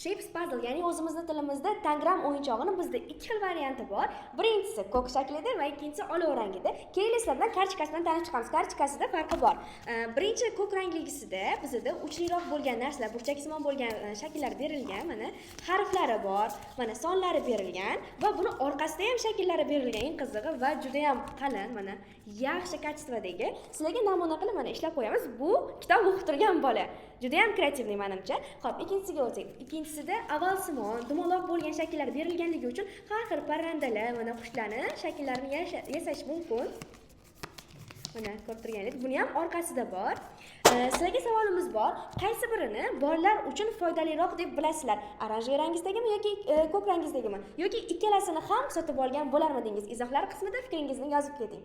Shapes Puzzle, ya'ni o'zimizni tilimizda tangram o'yinchog'ini bizda ikki xil varianti bor. Birinchisi ko'k shaklida va ikkinchisi olov rangida. Kelinglar, sizlar bilan kartochkasi bilan tanishib chiqamiz. Kartochkasida farqi bor. Birinchi ko'k rangligisida bizda uchliroq bo'lgan narsalar, burchaksimon bo'lgan shakllar berilgan, mana harflari bor, mana sonlari berilgan va buni orqasida ham shakllari berilgan. Eng qizig'i va juda ham qalin, mana yaxshi качество dagi. Sizlarga namuna qilib mana ishlab qo'yamiz. Bu kitob o'qib turgan bola. Juda ham креативный menimcha. Xo'p, ikkinchisiga o'tsak. Ikkinchisida ovalsimon, dumaloq bo'lgan shakllar berilganligi uchun har xil parrandalar, mana qushlarni shakllarini yasash mumkin. Mana ko'rib turganingiz, buni ham orqasida bor. Sizlarga savolimiz bor. Qaysi birini bolalar uchun foydaliroq deb bilasizlar? Оранжевый rangizdagimi yoki ko'k rangizdagimi? Yoki ikkalasini ham sotib olgan bo'larmidingiz? Izohlar qismida fikringizni yozib keting.